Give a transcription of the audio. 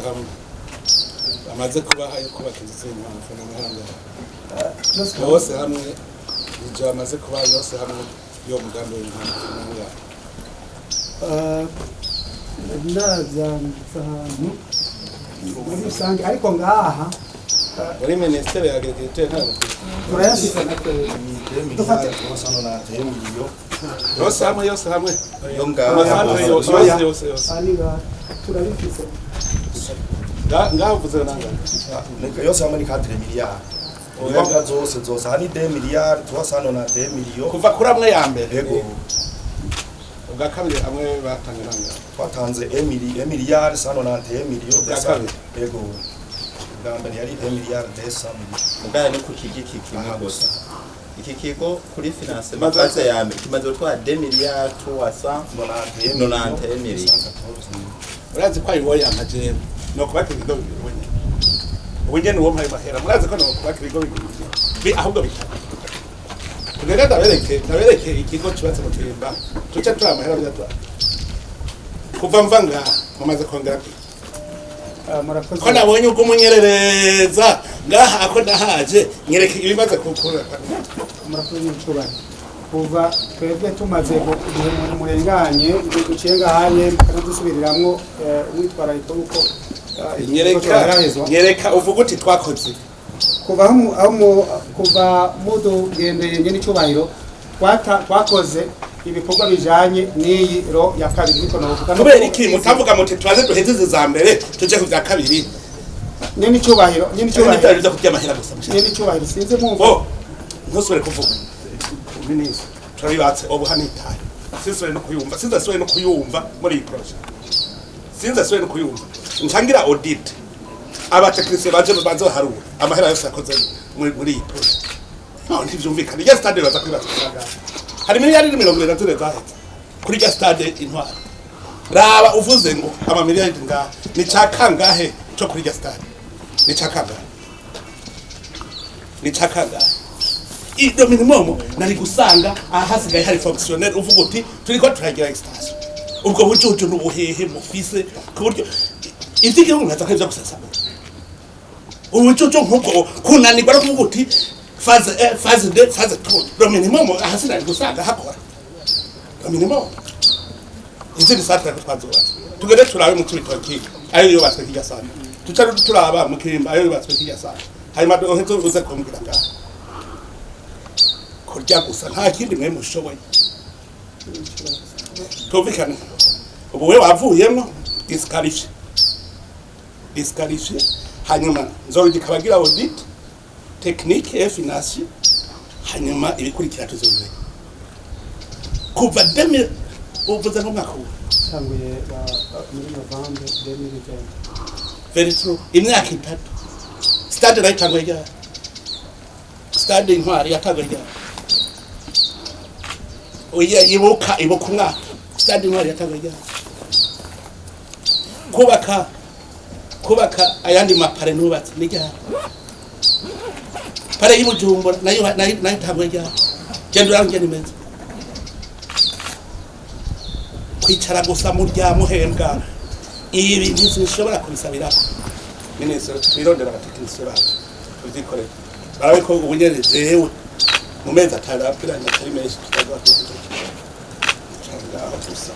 hamwe amaze kubaha yo kubaka inzu z'inkwavu n'amahanga? Yose? Yose hamwe, ivyo bamaze kubaha yose hamwe y'uwo mugambi w'inkwavu n'angahe? Ndabyanditse ahantu muri rusange, ariko ngaha Muri ministère ya agriculture ntabwo turayafite na twebwe. Dufate. 391 millions. Yose hamwe, yose hamwe. Yo ngaha. Ama centres yose, yose, yose, yose. Aha ni ngaha turabifise. Ngaho uvuze nangahe? Neka yose hamwe ni 4 miliyari. Ibikorwa zose zose aha ni 2 miliyari 391 millions. Kuva kuri amwe ya mbere? Yego. Ubwa kabiri amwe batanga nangahe? Twatanze 1 miliyari 191 millions. Bwa kabiri? Yego, bwa mbere yari 1 miliyari 200 millions. Mugaya ni ku kigo iki kimwe Aha. gusa. Iki kigo kuri financement phase ya mbere kimaze gutwara 2 milliards 300 91. 91 millions. Urazi ko ayiwoye amajeri no kubaka ibigo bibiri ubunyene, ubunyene uwo mpaye mahera, murazi ko no kubaka ibigo bibiri ahubwo bitatu. Tugende ndabereke ikigo cubatse mu Kirimba, tuce turi amahera byatwara. Kuva mva ngaha mumaze kongera kwiki? Murakoze. Ko nabonye ubwo umunyerereza ngaha, ako ndahaje, nyereka ibimaze kukura. Murakoze n'icubahiro. Kuva twebwe tumaze igihe murenganye duciye ngahanye mukanadusubiriramwo umwitwarariko wuko ikigo Nyereka. cyoherahezwa. Nyereka uvuga uti twakoze. Kuva aho kuva mudugendeye nyen'icubahiro, twakoze ibikorwa bijanye n'iyi lot ya kabiri, niko novuga. Kubera iki mutavuga muti tubaze duheze izi za mbere, tuje ku bya kabiri? Nyen'icubahiro, nyen'icubahiro. Nibyo byo kurya amahera gusa mushaka. Nyen'icubahiro, sinzi mwumva. Bo ntusubire kuvuga, minisitiri, turabibatse ubu hano itaye. Sinsubire no kuyumva, sinzasubire no kuyumva muri iyi projet, sinzasubire no kuyumva. Ncangira audit, aba techniciens baje baze baharura amahera yose yakoze muri iyi projet. No ntivyumvikana. Irya stade baza kwibaza kurangaye hari miliyari 74 zaheze kuri irya stade Intwari. Raba uvuze ngo amamiliyari ngahe, ni ca kangahe co kuri irya stade? Ni ca kangahe? Ni ca kangahe? Iyo minimum nari gusanga ahasigaye hari fonctionnaire uvuga uti turiko turagira extension. Ubwo bujuju n'ubuhehe mufise ku buryo ivy'igihugu nkaza ko ivyo gusasagura, ubujuju nk'ubwo, kunanirwa no kuvuga uti phase 1, phase 2, phase 3, le minimum ahasigaye gusanga hakora le minimum. Izindi centres ko twazubatse, tugende turabe mu Cibitoki ayo yubatswe kirya sana, tuca turaba mu Kirimba ayo yubatswe kirya sana, hanyuma uheze uze kumbwira ngaha. Kurya gusa, nta kindi mwe mushoboye. Tumvikane, ubu we wavuyemo, disqualifié, disqualifié. Hanyuma nzorugika abagira audit technique et financier, hanyuma ibikurikira tuzobimenya. Kuva 2000, uvuze nk'umwaka ubu? Tanguye muri novembre 2020. Very true, imyaka 3. Stade nayo itanguye ryari? Stade Intwari yatanguye ryari? Oya, ibuka, ibuka umwaka stade Intwari yatanguye ryari. Kubaka ayandi ma palais nubatse ni ryari? Palais y'Ibujumbura nayo itanguye ryari? Genda urabe ingene imeze. Kwicara gusa murya muhembwa, ibi ntizishobora kubisabirako. Minisitiri, twirondera aba techniciens bacu tuvyikorere, barabe ko ubu nyene jewe mu mezi 5 apiranye atari menshi tutazoba tuzi ngaho gusa.